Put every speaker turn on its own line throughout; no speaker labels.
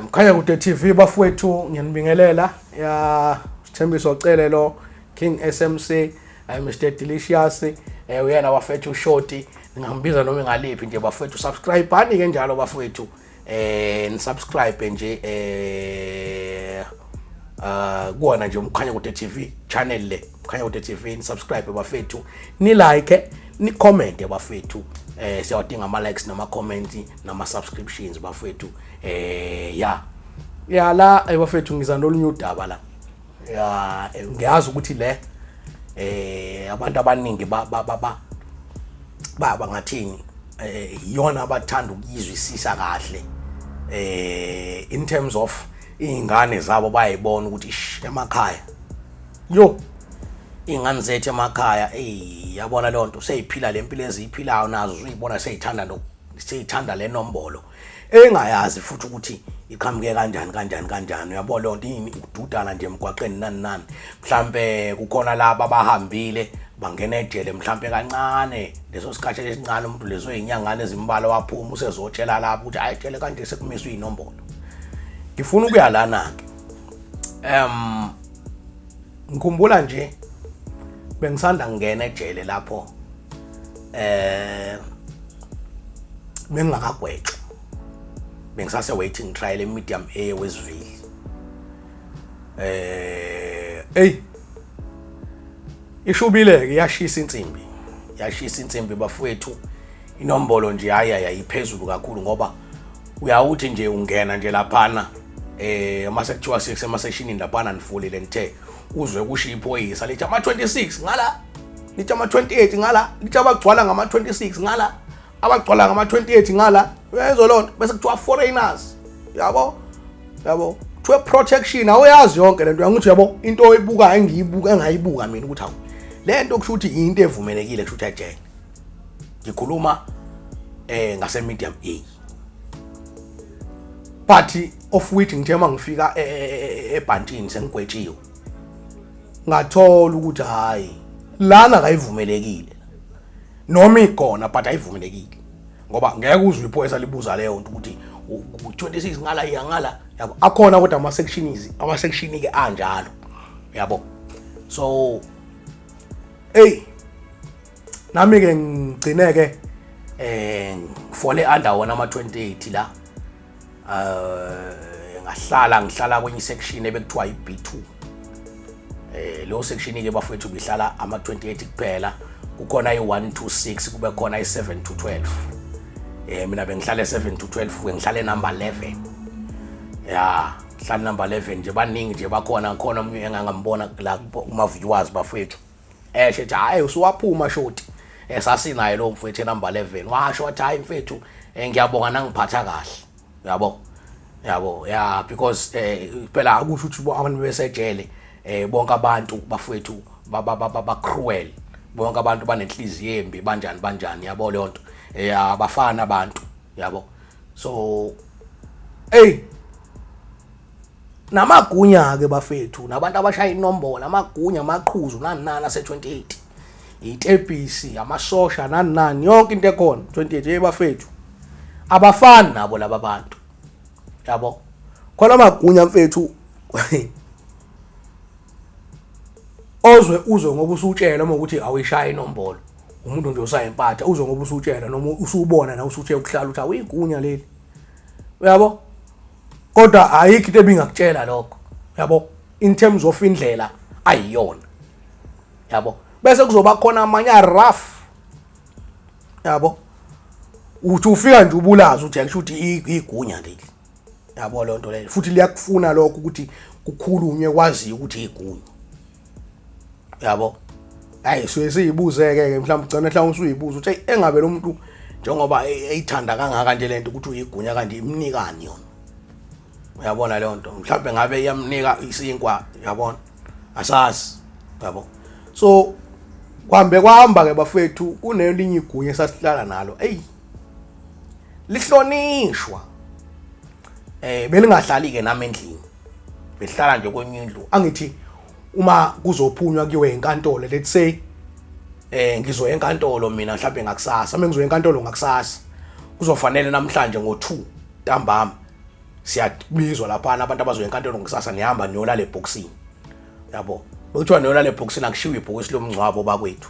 Mkhanyakude TV bafowethu, ngiyanibingelela. Ya, Sithembiso Cele lo, King SMC, Mr Delicious, uyena bafethu uShoti, ningambiza noma ngaliphi nje bafethu. Subscribe ani ke njalo bafethu. Ni subscribe nje kuwona nje uMkhanyakude TV channel le, Mkhanyakude TV, ni subscribe bafethu, ni like, ni comment bafethu. Siyawadinga ama likes nama comments nama subscriptions bafethu. Ya la, bafethu, ngiza nolunye udaba la. Ya, ngiyazi ukuthi le abantu abaningi ba ba ba ba ba bangathini, iyona abathanda ukuyizwisisa kahle in terms of izingane zabo. Bayayibona ukuthi ish, emakhaya, yo, ingane zethu emakhaya, yabona leyo nto, seyiphila lempilo eziyiphilayo nazo, uyibona seyithanda no seyithanda le nombolo engayazi futhi ukuthi iqhamuke kanjani kanjani kanjani, uyabona leyo nto, yini ukududana nje emgwaqeni, nani nani. Mhlambe kukhona laba abahambile bangena ejele mhlambe kancane, leso sikhathi esincane umuntu, lezo inyangana ezimbalwa, waphuma, usezotshela lapho ukuthi hayi, tshele kanje sekumiswe inombolo. Ngifuna ukuya lana ke. Ngikhumbula nje bengisanda ngena ejele lapho, bengingakagwetshwa, bengisase waiting trial e-Medium A Westville. Ey, ishubile ke, iyashisa insimbi, yashisa insimbi bafowethu. Inombolo nje hayi ayiphezulu kakhulu, ngoba uyawuthi nje ungena nje laphana, mase kuthiwa semaseshinini laphana, nifulile, nithe uzwe kusho iphoyisa lithi ama-26 ngala, lithi ama-28 ngala, lithi abagcwala ngama-26 ngala, abagcwala ngama-28 ngala, uyayizwa loo nto. Bese kuthiwa foreigners, yabo, yabo, kuthiwa protection, awuyazi yonke lento. Yangithi yabo, into oyibuka, engiyibuka, engayibuka mina ukuthi hawu, le nto kusho ukuthi into evumelekile, kusho ukuthi ejele. Ngikhuluma ngase Medium A, but of which ngithe mangifika ebhantini sengigwetshiwe, ngathola ukuthi hayi, lana kayivumelekile, noma ikhona but ayivumelekile, ngoba ngeke uzwe iphoyisa libuza leyo nto ukuthi u-26 ngala, iya ngala, yabo. Akhona kodwa ama-sections, ama-section ke anjalo, yabo. So hey, nami ke ngigcine ke ngifole under wona ama 28 la. Ngahlala, ngihlala kwenye section ebekuthiwa i-B2. Leyo section ke bafowethu bihlala ama 28 kuphela. Kukhona i-1 to 6, kube khona i-7 to 12. Mina bengihlala e-7 to 12, bengihlala e-number 11. Ya, ngihlala number 11 nje. Baningi nje bakhona, khona omunye engangambona la kuma viewers bafowethu, esho ethi hayi, usuwaphuma Shoti. Sasinaye lo mfowethu number 11, washo wathi hayi mfethu, ngiyabonga nangiphatha kahle, yabo, yabo. Ya, because phela akusho ukuthi abantu besejele, bonke abantu bafowethu ba cruel, bonke abantu banenhliziyo embi, banjani banjani, yabo leyo nto. Abafana abantu, yabo. So hey, namagunya ke bafethu, nabantu abashaya inombolo, amagunya, amaqhuzu, nani nani ase 28, itebhisi, amasosha, nani nani, yonke into ekhona 28. Hey bafethu, abafani nabo laba bantu, yabo. Khona amagunya mfethu ozwe uzwe ngoba usutshela uma ukuthi awuyishaya inombolo, umuntu nje usayimpatha, uzwe ngoba usutshela noma usubona na usuthe ukuhlala ukuthi awuyigunya leli, uyabo. Kodwa ayikho into ebingakutshela lokho, yabo, in terms of indlela ayiyona, yabo. Bese kuzoba khona amanye rough, yabo, uthi ufika nje ubulazi uthi akusho ukuthi igunya leli, yabo leyo nto leyo. Futhi liyakufuna lokho ukuthi kukhulunywe, kwaziwe ukuthi igunya, yabo. Hayi, suye siyibuze-ke ke mhlawumbe ugcina mhlawumbe usuyibuza ukuthi hey, engabe lo muntu njengoba eyithanda kangaka nje lento ukuthi uyigunya kanti imnikani yona, uyabona leyo nto, mhlawumbe ngabe iyamnika isinkwa, uyabona, asazi, yabo. So kuhambe kwahamba ke bafethu, kunelinye igunya esasihlala nalo, ey, lihlonishwa. Belingahlali ke nami endlini, behlala nje kwenye indlu. Angithi uma kuzophunywa kuyiwe enkantolo, let's say ngizoya enkantolo mina mhlawumbe ngakusasa, uma ngizoya enkantolo ngakusasa, kuzofanele namhlanje ngo2 ntambama. Siyabizwa laphana abantu abazoya enkantolo ngisasa, nihamba niyolala ebhokisini, yabo. Bekuthiwa niyolala ebhokisini, akushiwo ibhokisi lomngcwabo bakwethu,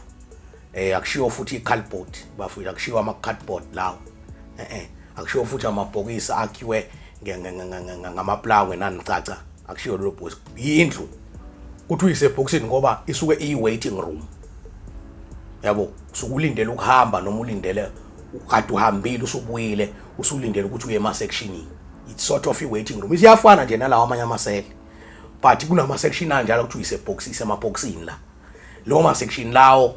akushiwo futhi i-cardboard bafowethu, akushiwo ama-cardboard lawo, akushiwo futhi amabhokisi akhiwe ngamaplangwe nanicaca, akushiwo lelo bhokisi, yindlu. Kuthi uyisebhokisini ngoba isuke iyi-waiting room, yabo, usuke ulindele ukuhamba noma ulindele kade uhambile, usubuyile, usulindele ukuthi uye ema-sectionini. It's sort of i-waiting room, isiyafana nje nalawo amanye amasele, but kunama-section anjalo ukuthi uyisebhokisini, isemabhokisini la. Lawo ma-section lawo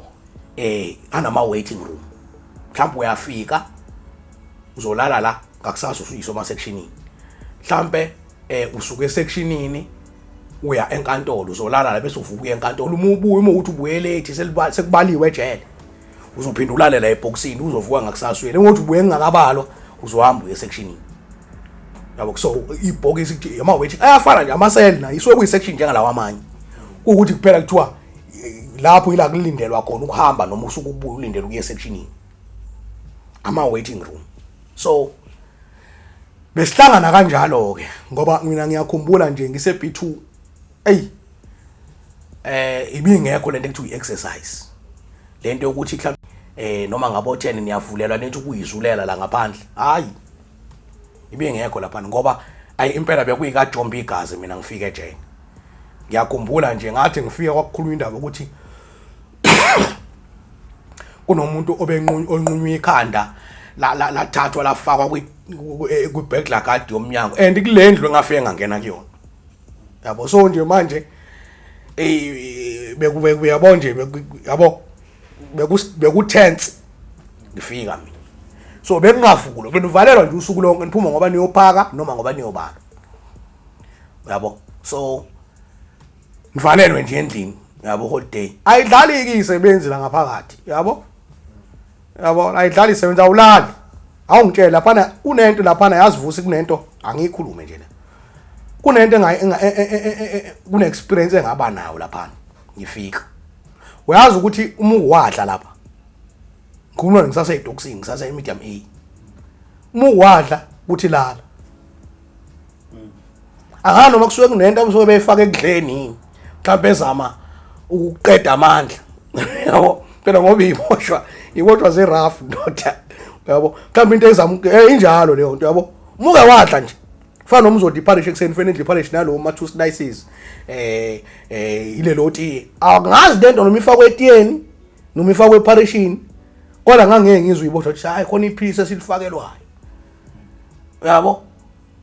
anama-waiting room, mhlawumbe uyafika uzolala la, ngakusasa usuyiswa ema-sectionini. Mhlambe usuke esectionini uya enkantolo, uzolala la bese uvuka uya enkantolo. Uma ubuya, uma uthi ubuye late, sekubaliwe ejele, uzophinda ulale la ebhokisini, uzovuka ngakusasa uyele. Uma uthi ubuye kungakabalwa, uzohamba uye esectionini, yabo. So ibhokisi kuthi ama waiting ayafana nje amaseli na isuke kuyi-section njengalawa amanye, kuwukuthi kuphela kuthiwa lapho ila kulindelwa khona ukuhamba noma usuke ubuye ulindele ukuya esectionini, ama waiting room. So besihlangana kanjalo ke, ngoba mina ngiyakhumbula nje ngise B2, ey, ibingekho lento ekuthiwa i-exercise, lento yokuthi mhlawumbe noma ngabo 10 niyavulelwa nethi ukuyizulela la ngaphandle. Hayi, ibingekho lapha, ngoba ayi impela bekuyikajomba igazi. Mina ngifike ejele, ngiyakhumbula nje ngathi ngifika kwakukhulunywa indaba ukuthi kunomuntu obenqunywe ikhanda, lathathwa lafakwa kwi-burglar guard yomnyango, and kule ndlu engafike ngangena kuyona, yabo. So nje manje bekube uyabo nje, yabo, beku tense ngifika mina. So bekungavulwa, benivalelwa nje usuku lonke, niphuma ngoba niyophaka noma ngoba niyobala, yabo. So nivalelwe nje endlini, yabo, holiday. Ayidlali ke isebenzi la ngaphakathi, yabo, yabo, ayidlali isebenzi, awulali. Awungitshela laphana kunento laphana, yazivusa kunento, angiyikhulume nje la, kunento kune experience engaba nayo laphana ngifika. Uyazi ukuthi uma uwadla lapha, ngikhuluma ngisaseyidokisini, ngisase medium A, uma uwadla kuthi lala, angani noma kusuke kunento abasuke beyifaka ekudleni yini, mhlawumbe ezama ukuqeda amandla, yabo, phela ngoba iboshwa zirafu ndoda, yabo, mhlawumbe into ezama injalo leyo nto, yabo. Umuke wadla nje, kufana noma uzodla ipharishi ekuseni, fanele idle ipharishi nalowo ma two slices ilelo tiye. Angazi lento noma ifakwe etiyeni noma ifakwe epharishini, kodwa ngangeke ngizwe iboshwa ukuthi hayi, khona iphilisi esilifakelwayo, yabo.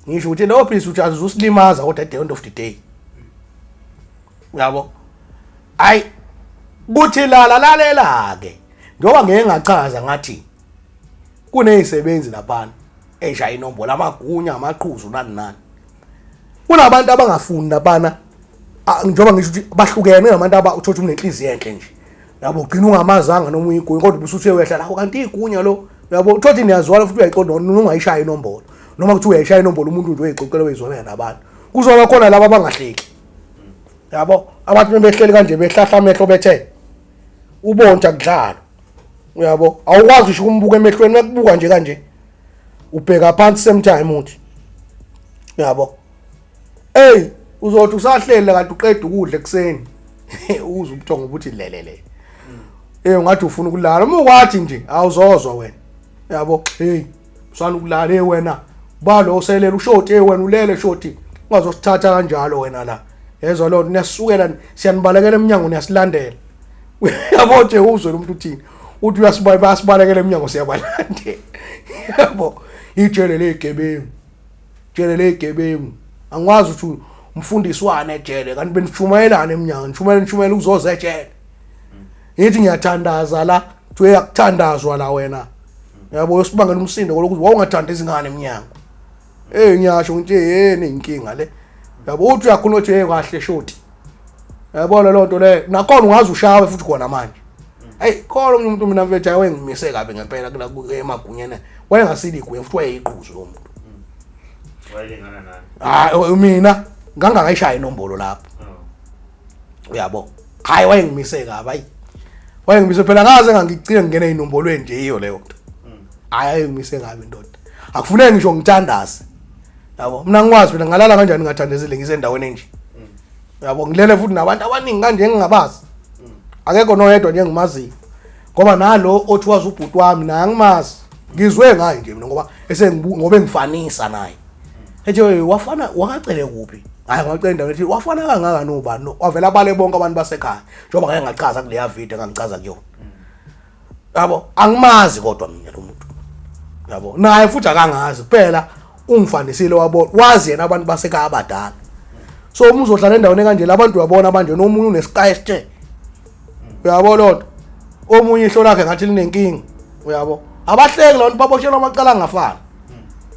Ngisho ukuthi leyo philisi uthi azusilimaza, kodwa at the end of the day, yabo, ayi kuthi lala, lalela ke, njengoba ngeke ngachaza ngathi kunezisebenzi laphana eshaya inombolo, amagunya, amaqhuzu, nani nani. Kunabantu abangafuni laphana, njengoba ngisho ukuthi bahlukene nabantu aba uthola unenhliziyo enhle nje, yabo, ugcina ungamazanga noma uyigunya, kodwa ubusuthe uyehla lapho kanti igunya lo, yabo, uthothi niyazwana futhi uyayiqonda, ungayishaya inombolo noma kuthiwa uyayishaya inombolo, umuntu nje uyayixoxela, uyizwanela nabantu. Kuzoba khona laba abangahleki, yabo, abantu behleli kanje behlahla amehlo, bethe ubontsha kudlalwa, uyabo, awukwazi ngisho ukumbuka emehlweni, uyakubuka nje kanje, ubheka phansi same time uthi, yabo, hey, uzothi usahlele kanti uqeda ukudla ekuseni, uze ubuthongo ubuthi lelele, ungathi ufuna ukulala, uma ukwathi nje awuzozwa wena, yabo, hey, usana ukulala, hey wena balo oselela ushoti, hey wena ulele shoti, ungazosithatha kanjalo wena la, yezwa lo, niyasukela, siyanibalekela eminyango, niyasilandela, yabo nje. Uzwe lo muntu uthini, uthi uyasibalekela, bayasibalekela eminyango, siyabalandela, yabo, ijele legebengu, jele legebengu. Angikwazi ukuthi umfundisi wane ejele kanti benishumayelana eminyango, nishumayela, nishumayela uzoza ejele. Ngithi ngiyathandaza la, kuthiwe yakuthandazwa la wena, yabo, uyosibangela umsindo lokhu, wawungathanda izingane eminyango. Ngiyasho ngithi yini inkinga le, yabo. Uthi uyakhuluma uthi hey, kahle shoti, yabona loo nto leyo, nakhona ungaze ushawe futhi khona manje. Hey, khona omunye umuntu mina mfethu ayengimise kabi ngempela kula emagunyeni, wayengasili igunya futhi wayeyiqhuzu lo muntu.
Wayelingana nani?
Hayi, mina ngangangayishaya inombolo lapho. Uyabo, hayi, wayengimise kabi, hayi, wayengimise phela, ngaze ngangigcina ngingena ezinombolweni nje, yiyo leyo nto. Hayi, wayengimise kabi indoda, akufuneki ngisho ngithandaze. Yabo, mina ngikwazi mina ngalala kanjani ngathandezile ngisendaweni enje. Yabo, ngilele futhi nabantu abaningi kanje engingabazi. Akekho noyedwa nje engimaziyo. Ngoba nalo othi wazi ubhuti wami naye angimazi. Ngizwe ngaye nje mina ngoba esengibu ngoba engifanisa naye. Ethi wafana wakacele kuphi? Hayi ngacela endaweni ethi wafana kangaka nobani no wavela abale bonke abantu basekhaya. Njengoba ngeke ngachaza kuleya video engangichaza kuyona. Yabo, angimazi kodwa mina lo muntu. Yabo, naye futhi akangazi kuphela ungifanisile wabona wazi yena abantu basekhaya abadala. So uma uzohlala endaweni kanje labantu uyabona manje nomunye unesikayi esithe. Uyabo lonto. Omunye ihlo lakhe ngathi linenkinga. Uyabo? Abahleki labantu baboshelwa amacala angafani.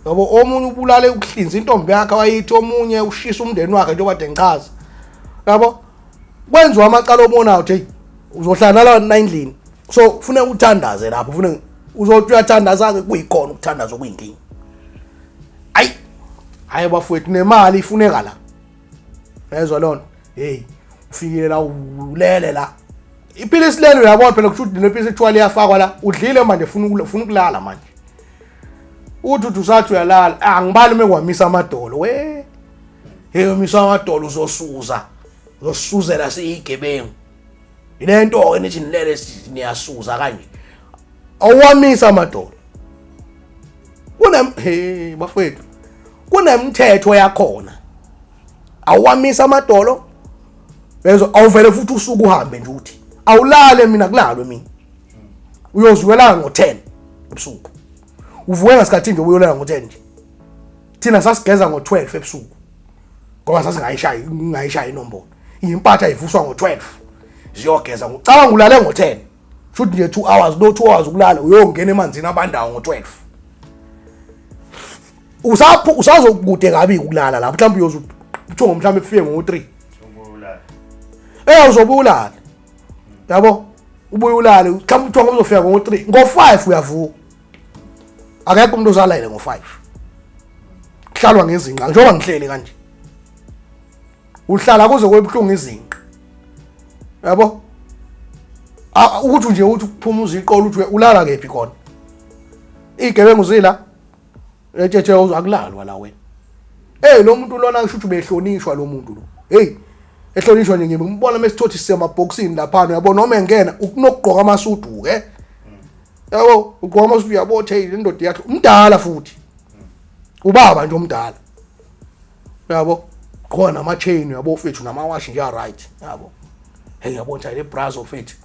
Yabo omunye ubulale ukuhlinza intombi yakhe wayithi omunye ushisa umndeni wakhe njengoba kade ngichaza. Yabo? Kwenziwa amacala obonayo ukuthi hey uzohlala nala na endlini. So kufuneka uthandaze lapho kufuneka uzothi uyathandaza ke kuyikhona ukuthandaza okuyinkinga. Ayi hayi bafowethu nemali ifuneka la. Yezwa lona. Hey ufikile la ulele la. Iphilisi lelo uyabona phela kusho ukuthi lephilisi kuthiwa liyafakwa la. Udlile manje ufuna ufuna ukulala manje. Uthi uthi usathi uyalala, angibali uma kwamisa amadolo we. Hey umisa amadolo uzosuza. Uzosuzela siyigebengu. Ilento ke nithi nilele niyasuza kanje. Awamisa amadolo. Kunem hey bafowethu. Kunemthetho yakhona. Awamisa amadolo. Bezwa awuvele futhi usuku uhambe nje uthi awulale mina kulalwe mina. Uyozwela ngo10 ebusuku. Uvuke ngasikhathi nje uyolala ngo10 nje. Thina sasigeza ngo12 ebusuku. Ngoba sasingayishayi ngingayishayi inombolo. Impatha ivuswa ngo12. Ziyogeza ngicabanga ulale ngo10. Shuthi nje 2 hours no 2 hours ukulala uyongena emanzini abandawo ngo12. Usapho usazokude kabi ukulala lapho mhlawumbe uyoze uthongo mhlawumbe kufike ngo3. Eh uzobulala. Yabo ubuye ulale mhlawumbe uthongo uzofika ngo3 ngo5 uyavuka. Akekho umuntu ozalayele ngo5. Kuhlalwa ngezinqa njengoba ngihleli kanje. Uhlala kuze kwebuhlungu izinqa. Yabo? Ukuthi nje uthi ukuphumuza iqolo uthi ulala kephi khona. Igebengu zila etshetshe akulalwa la wena. Hey lo muntu lona kusho ukuthi ubehlonishwa lo muntu lo. Hey ehlonishwa nje ngimbona mesithothi sisemabhokisini lapha uyabona noma engena unokugqoka amasudu ke. Yabo ugqoka amasudu uyabo hey le ndoda yakhe umdala futhi. Ubaba nje omdala. Uyabo? Gqoka nama chain uyabo mfethu namawashi nje right yabo. Hey yabo nje le brazo mfethu.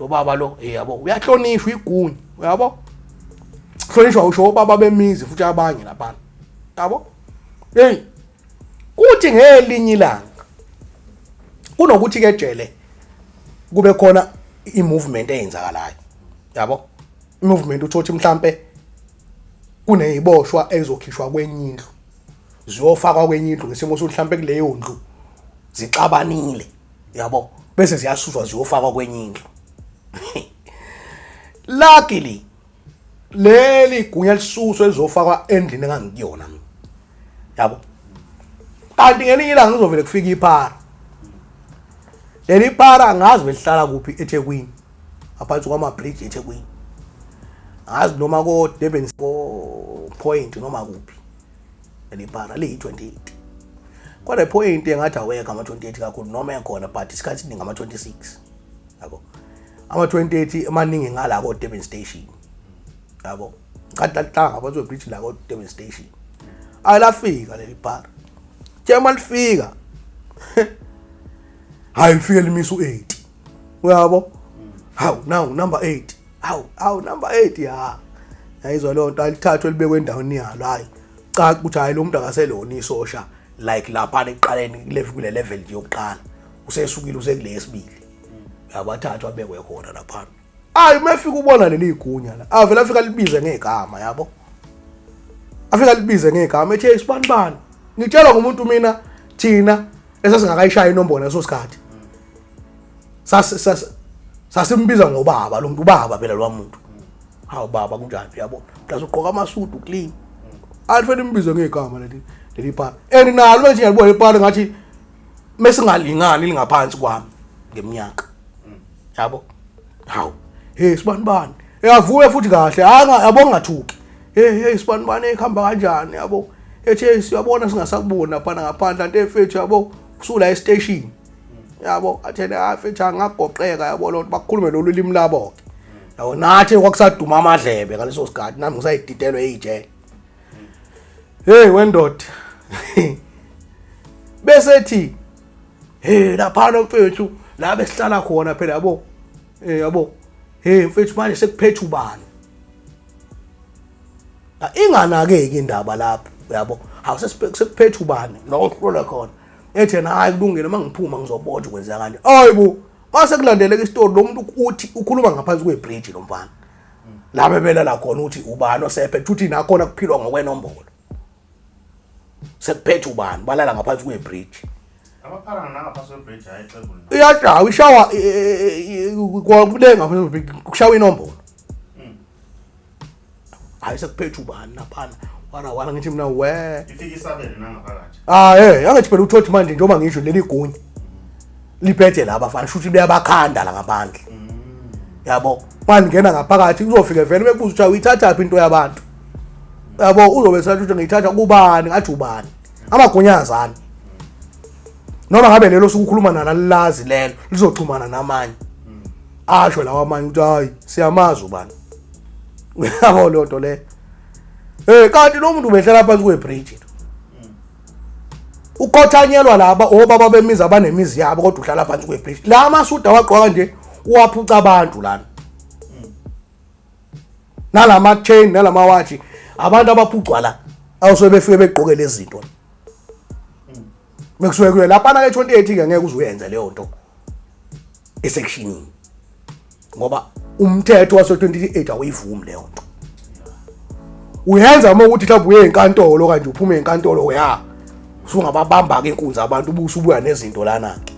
Lo baba lo hey yabo uyahlonishwa igunya uyabo? Hlonishwa usho obaba bemizi futhi abanye lapha. Yabo? Hey kuthi ngelinye ilanga kunokuthi ke jele kube khona i-movement eyenzakalayo yabo i-movement uthothi mhlambe kuneziboshwa ezokhishwa kwenye indlu ziyofakwa kwenye indlu ngesimo sokuthi mhlambe kuleyo ndlu zixabanile yabo bese ziyasuswa ziyofakwa kwenye indlu. Luckily leli gunya lisuswe lizofakwa endlini engangikuyona mina yabo. Kanti ngelinye ilanga kuzovele kufika iphara. Leli phara angazi belihlala kuphi eThekwini, ngaphansi kwama-bridge eThekwini, angazi noma ko Durban ko Point noma kuphi. Leli phara liyi-28 kodwa point engathi awekho ama-28 kakhulu noma ekhona, but isikhathi esiningi ama-26 yabo. Ama-28 amaningi ngala ko-Durban Station yabo, ngathi lalihlala ngaphansi kwebridge la ko-Durban Station. Ayilafika leli phara njengoba lifika, hayi lifike limisa u-8 uyabo. Hawu now number 8, hawu hawu number 8 ya yayizwa leyo nto, alithathwe libekwe endaweni yalo. Hayi cha ukuthi hayi lo muntu akaselona isosha like lapha ekuqaleni kule level nje yokuqala, usesukile usekule yesibili yabathathwa abekwe khona lapha. Hayi uma efika ubona leli gunya la avela afika libize ngegama yabo, afika libize ngegama ethi hey sibani bani. Ngitshelwa ngumuntu mina thina esasingakayishaya inombolo leso sikhathi sasimbiza ngobaba lo muntu, ubaba phela lo muntu. Hawu baba kunjani uyabona, plus ugqoka amasudu clean, alifele imbizo ngegama leli phara and nalo manje ngiyalibona ipara ngathi mesingalingani lingaphansi kwami ngeminyaka yabo. Hawu hey sibani bani eyavuya futhi kahle anga yabo ngathuki hey hey sibani bani ekhamba kanjani yabo. Ethi hey siyabona singasakuboni lapha ngaphandle anti mfethu yabo usula e-station. Yabo athene hayi mfethu angagoqeka yabo lo bakhulume lolu limi labo ke. Yabo nathi kwakusaduma amadlebe ngaleso sikhathi nami ngisayididelwe ijele. Hey wendoda. Bese ethi hey laphana mfethu la besihlala khona phela yabo. Eh yabo. Hey mfethu manje sekuphethe ubani? Inganakeki indaba lapho uyabo. Hawu sekuphethe ubani? La uhlole khona. Ethi yena hayi kulungile uma ngiphuma ngizobotshwa kwenzeka kanje. Hayibo mase kulandeleka isitori lo muntu uthi ukhuluma ngaphansi kwebridge lo mfana. La bebelala khona uthi ubani osephethe uthi nakhona kuphilwa ngokwenombolo. Sekuphethe ubani balala ngaphansi kwebridge.
Amaphara nangaphansi kwebridge hayi xebhu.
Iyashawa ishawa kule ngaphansi kwebridge kushawa inombolo. Hayi sekuphethe ubani laphana wana wana ngithi mina we.
Ifike isabele nangaphakathi.
Ah eh angithi phela uthothi manje njengoba ngisho leli gunya liphethe laba fana shuthi liyabakhanda la ngaphandle. Yabo maningena ngaphakathi kuzofike vele bekubuza ukuthi uyithatha phi into yabantu. Yabo uzobe sathi ukuthi ngiyithatha kubani ngathi ubani. Amagunyazana. Noma ngabe lelo sukukhuluma nalalazi lelo lizoxhumana namanye. Asho lawa amanye ukuthi hayi siyamazi ubani. Uyabo leyo nto le. Eh kanti lo muntu ubehlala phansi kwebridge. Ukhothanyelwa laba obaba bemizi abanemizi yabo kodwa uhlala phansi kwebridge. La masuda wagqoka nje uwaphuca abantu lana. Nalama chain nalama watch abantu abaphucwa la awusuke befike begqoke lezi zinto. Mekusuke kuye lapha na ke 28 ke ngeke uze uyenze leyo nto. Esectionini. Ngoba umthetho wase 28 awuyivumi leyo nto. Uyenza uma ukuthi mhlawumbe uye enkantolo kanje uphume enkantolo uya usungababamba ke inkunzi abantu ubusa ubuya nezinto lana ke.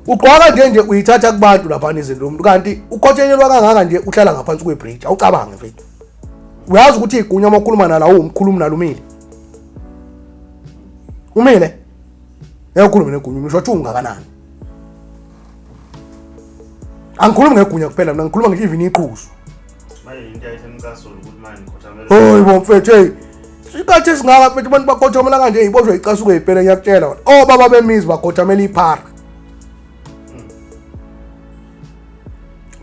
Ugqoka nje nje uyithatha kubantu lapha izinto umuntu kanti ukhotshenyelwa kangaka nje uhlala ngaphansi kwebridge awucabange mfethu. Uyazi ukuthi igunya uma ukhuluma nala uwumkhulumi nalumile. Umile. Ngeke ukhulume negunya usho ukuthi ungakanani. Angikhulumi ngegunya kuphela mina ngikhuluma ngisho even iqhuzu.
Manje into ayisemcasula ukuthi manje ngikhothamela.
Hoyi bo mfethu hey. Isikhathi esingaka mfethu abantu bakhothamela kanje iboshwe icasuke iphela ngiyakutshela wena. Obaba bemizi bakhothamela iphara.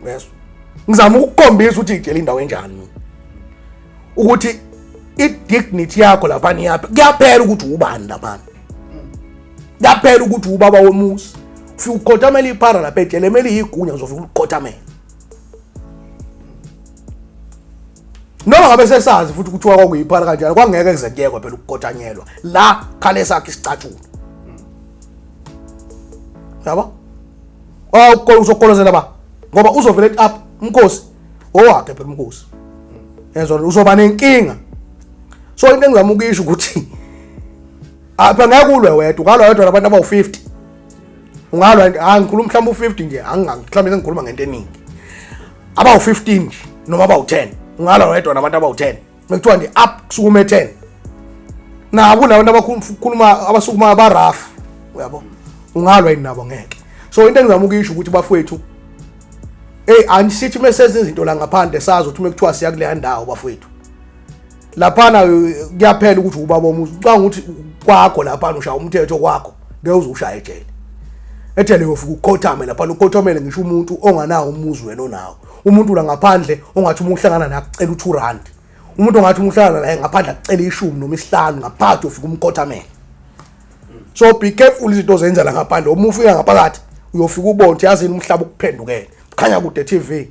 Yes. Ngizama ukukhombisa ukuthi ijele indawo enjani. Ukuthi i-dignity yakho lapha niyaphi. Kuyaphela ukuthi ubani lapha. Kuyaphela ukuthi ubaba womuzi. Ufika ukhothamela iphara lapha ejele emele igunya uzofika ukukhothamela. Noma ngabe sesazi futhi kuthiwa kwakuyiphara kanjalo kwangeke kuze kuyekwe phela ukukhotanyelwa. La khale sakhe isicathulo. Yabo? Awukho uzokolozela ba ngoba uzovele up umkhosi owakhe phela umkhosi. Yezwa uzoba nenkinga. So into engizama ukuyisho ukuthi apha ngeke ulwe wedwa ungalwa wedwa nabantu abawu-50 ungalwa hayi ngikhuluma mhlawumbe u-50 nje mhlawumbe sengikhuluma ngento eningi abawu-15 nje noma abawu-10 ungalwa wedwa nabantu abawu-10 mekuthiwa nje up kusukume 10 nabo kunabantu abakhuluma abasukuma abarafu uyabo ungalwa yini nabo ngeke so into engizama ukuyisho ukuthi bafowethu hey anisithi mesenza izinto la ngaphandle sazi ukuthi mekuthiwa siya kuleya ndawo bafowethu laphana kuyaphela ukuthi ubaba omuzi ucanga ukuthi kwakho laphana ushaya umthetho kwakho ngeke uze ushaye ejele ejele uyofika ukhothame laphana ukhothamele ngisho umuntu onganawo umuzi wena onawo umuntu la ngaphandle ongathi uma uhlangana naye akucela u-2 rand umuntu ongathi uma uhlangana naye ngaphandle akucela ishumi noma isihlanu ngaphakathi uyofika umkhothamele so be careful izinto ozenza la ngaphandle uma ufika ngaphakathi uyofika ubone ukuthi yazini umhlaba ukuphendukele kukhanya kude TV.